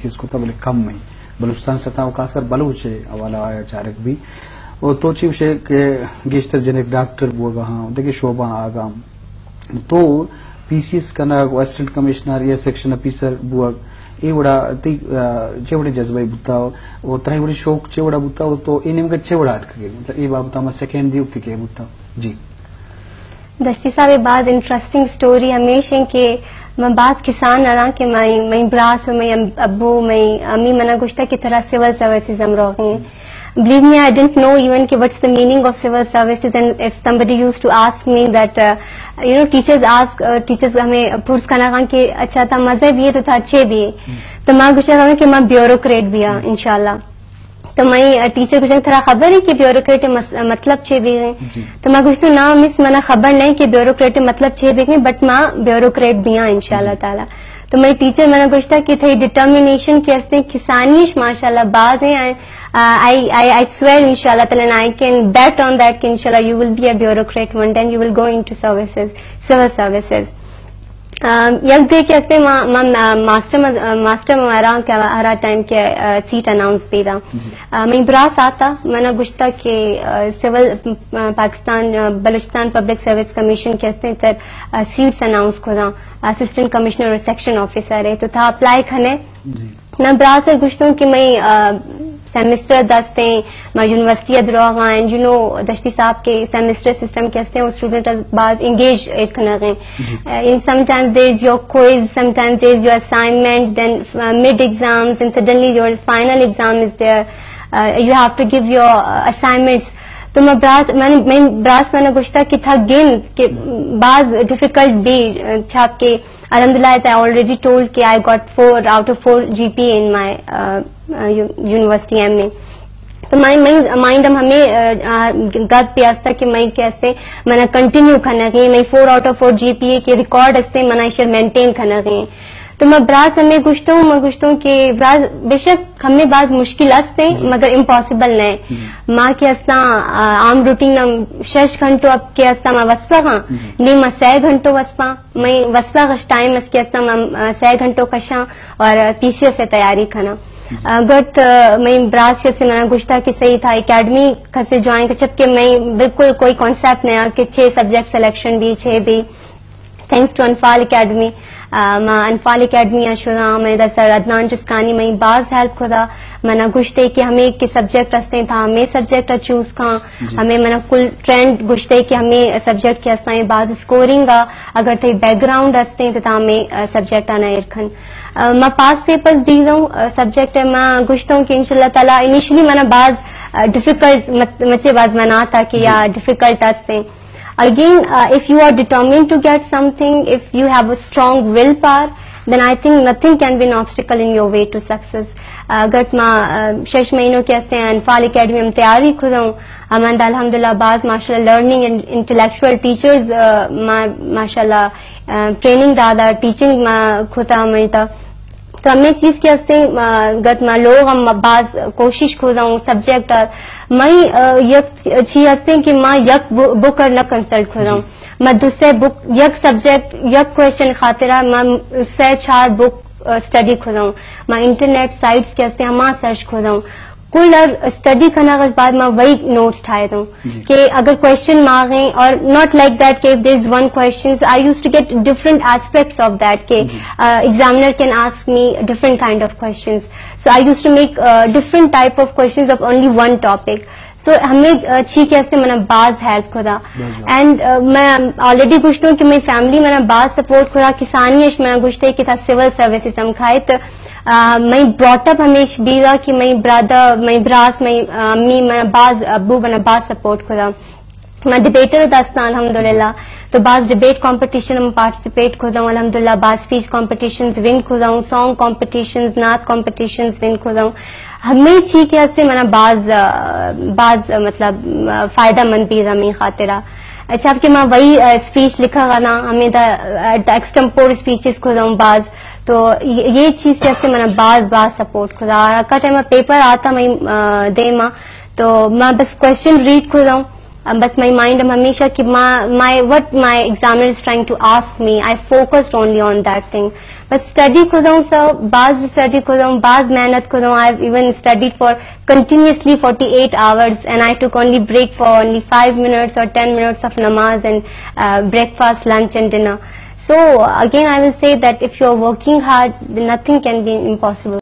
چیز کتا، بلے کم ایں۔ بلوچستان سطح و خاص کر بلوچ ءِ حوالہ آیا چارگ بی۔ و تو چی گوشے کہ گیشتر جنک ڈاکٹر بوگا ہاں، دگہ شعبہ آگا۔ تو پی سی ایس کنگ و اسسٹنٹ کمشنر یا سیکشن آفیسر بوگ، اے وڑا تئی، آ، چے وڑے جذبہ بوتا و ترا اے وڑے شوق چے وڑا بوتا و تو اے نیمگا چے وڑا اتکگے؟ مطلب اے بابت ما سیکنڈ دیوک تئی کہ بوتا؟ جی۔ دشتی صاحب، اے باز انٹرسٹنگ سٹوری ہمیش ایں کہ من باز کسان اڑاں کہ مئی، مئی براس و مئی ام-، ابو، مئی امی منا گوشتا کہ ترا سول سروسز ہم روغیں۔ Believe me, I didn't know even کہ what's the meaning of civil services, and if somebody used to ask me that, uh, you know, teachers ask, uh, teachers ہمیں پرس کنگاں کہ اچھا تا مزہ بھی ہے تو تا اچھے بھی ہے، تو ما گوشتا کہ ما بیوروکریٹ بھی ہاں انشاءاللہ۔ تو مئی ٹیچر گوشن، ترا خبر ہے کہ بیوروکریٹ مس-، مطلب چے بیگیں؟ جی۔ تو ما گوشتو، نا مس، منا خبر نہیں کہ بیوروکریٹ مطلب چے بیگیں، بٹ ما بیوروکریٹ بیاں انشاءاللہ تعالی۔ تو مئی ٹیچر منا گوشتا کہ تھئی ڈٹرمینیشن کہ ہستیں کسانیش ماشاءاللہ باز ہیں، and, uh, I, I, I swear انشاءاللہ تعالی and I can bet on that کہ انشاءاللہ you will be a bureaucrat one day and you will go into services, civil services. آ، یک دے کہ ہستے ما، ما، ما، ماسٹر ما، آ، ماسٹر ما ہرا کہ ہرا ٹائم کہ، آ، سیٹ اناؤنس بیدا۔ جی۔ آ، مئی براس آتا، منا گوشتا کہ، آ، سول، آ، پاکستان، آ، بلوچستان پبلک سروس کمیشن کہ ہستے تر، آ، سیٹس اناؤنس کھداں، اسسٹنٹ کمشنر اور سیکشن آفیسر ہے، تو تھا اپلائی کھنے۔ جی۔ من براس ءَ گوشتوں کہ مئی، آ، سیمسٹر دستیں، ما یونیورسٹی ءَ دروغ آں، اینڈ یو نو دشتی صاحب کہ سیمسٹر سسٹم کہ ہستیں، وہ اسٹوڈنٹ باز انگیج ایڈ کنگ ہیں۔ جی۔ Uh, in sometimes there is your quiz, sometimes there is your assignment, then, uh, mid exams, and suddenly your final exam is there. Uh, you have to give your, uh, assignments. تو ما براس، من، من براس من گوشتا کہ تھا گند کہ باز ڈیفیکلٹ بھی، آ، چھاپ کہ الحمدللہ، as I already told کہ I got four out of four G P A in my, uh, uh, u-, university M A. تو مئی، مئی مائنڈ ہم ہمیں، آ، آ، گد پہ آستا کہ مئی کیسے منا کنٹینیو کھنا کہ مئی فور آؤٹ آف فور جی پی اے کے ریکارڈ ہستے، منا ایشر مینٹین کھنا کہ۔ تو میں براس ہمیں گوشتوں، میں گوشتوں کہ براس بے شک ہمیں باز مشکل ہستے، جی۔ مگر امپاسبل نہیں۔ جی۔ ما کہ ہستاں، آ، عام روٹین ہم شش گھنٹوں اب کہ ہستاں ما وسپا ہاں، جی۔ نہیں ما سہ گھنٹوں وسپا۔ مئی وسپا غش ٹائم اس کہ ہستاں، من، آ، سہ گھنٹوں کشاں اور پی سی ایس ءِ تیاری کناں۔ آ، گٹ، آ، مئی براس کسے منا گوشتا کہ صحیح تھا اکیڈمی کسے جوائن کر، جبکہ مئی بالکل کوئی کانسیپٹ نہ آ کہ چھ سبجیکٹ سلیکشن بھی، چھ بھی۔ تھینکس ٹو انفال اکیڈمی۔ آ، ما انفال اکیڈمی ءَ شداں، مئی دا سر عدنان چسکانی مئی باز ہیلپ کھدا۔ منا گوشتے کہ ہمیں کہ سبجیکٹ ہستیں تھا ہمیں سبجیکٹ ءَ چوز کھاں۔ جی۔ ہمیں منا کل ٹرینڈ گوشتے کہ ہمیں سبجیکٹ کہ ہستاں باز اسکورنگ آ، اگر تئی بیک گراؤنڈ ہستیں تو تھا ہمیں، آ، سبجیکٹ آنا ایر کھن۔ آ، ما پاس پیپرز دیزوں، آ، سبجیکٹ ءَ ما گوشتوں کہ انشاءاللہ تعالی انیشلی منا باز، آ، ڈیفیکلٹ مت-، مچے باز منا تھا کہ یا جی۔ ڈیفیکلٹ ہستیں۔ Again, uh, if you are determined to get something, if you have a strong willpower, then I think nothing can be an obstacle in your way to success. Uh, گٹ ما، آ، شش مہینوں کے ہستے انفال اکیڈمی ہم تیاری کھدوں۔ ہمیں دا الحمدللہ باز ماشاءاللہ لرننگ اینڈ انٹلیکچوئل ٹیچرز، آ، ما-، ماشاءاللہ، آ، ٹریننگ دادا، ٹیچنگ ما کھتا ہمیں تا۔ تو ہمیں چیز کہ ہستیں، آ، گت ما لوگ ہم باز کوشش کھدوں سبجیکٹ آ۔ مئی، آ، یک چی ہستیں کہ ما یک بو-، بک ءَ نہ کنسلٹ کھدوں۔ جی۔ ما دو سے بک، یک سبجیکٹ، یک کوئسچن خاطرہ ما سے چار بک، آ، اسٹڈی کھدوں۔ ما انٹرنیٹ سائٹس کہ ہستیں ہما سرچ کھدوں۔ کل ار اسٹڈی کنگ از بعد ما وہی نوٹس ٹھائے دوں جی۔ کہ اگر کوئسچن مانگیں اور not like that کہ if there is one question, so I used to get different aspects of that کہ، جی۔ آ، examiner can ask me different kind of questions. So I used to make, uh, different type of questions of only one topic. So ہمیں، آ، چی کہ ہستے منا باز ہیلپ کھدا۔ باز ہیلپ۔ اینڈ، آ، میں آلریڈی گوشتوں کہ مئی فیملی منا باز سپورٹ کھدا، کسانی اش منا گوشتے کہ تھا سول سروسز ہم کھائے تو، آ، مئی براٹ اپ ہمیش بیگا کہ مئی برادر، مئی براس، مئی، آ، امی منا باز، ابو منا باز سپورٹ کھدا۔ ما ڈبیٹر داستان الحمدللہ۔ تو باز ڈبیٹ کمپٹیشن ہم پارٹیسپیٹ کھدوں الحمدللہ، باز اسپیچ کمپٹیشنز ون کھدوں، سانگ کمپٹیشنز، نعت کمپٹیشنز ون کھدوں۔ ہمیں چی کہ ہستے منا باز، آ، باز، آ، مطلب، آ، فائدہ مند بیت ہمیں خاطرہ۔ اچھا کہ ما وہی، آ، اسپیچ لکھا گنا، ہمیں دا، آ، دا ایکسٹمپور اسپیچز کھدوں باز۔ تو یہ، یہ چیز کہ ہستے منا باز، باز سپورٹ کھدا۔ اور کا ٹائم پیپر آتا میں، آ، دے ما، تو ما بس کوئسچن ریڈ کھدوں۔ بس مائی مائنڈ ہم ہمیشہ کہ ما مائی وٹ مائی ایگزامنر از ٹرائنگ ٹو آسک می آئی فوکسڈ اونلی آن دیٹ تھنگ. بس اسٹڈی کدوں سو باز اسٹڈی کدوں باز محنت کدوں. I even studied for continuously forty eight hours and I took only break for only five minutes or ten minutes of namaz and breakfast, lunch and dinner. So again I will say that if you are working hard, nothing can be impossible.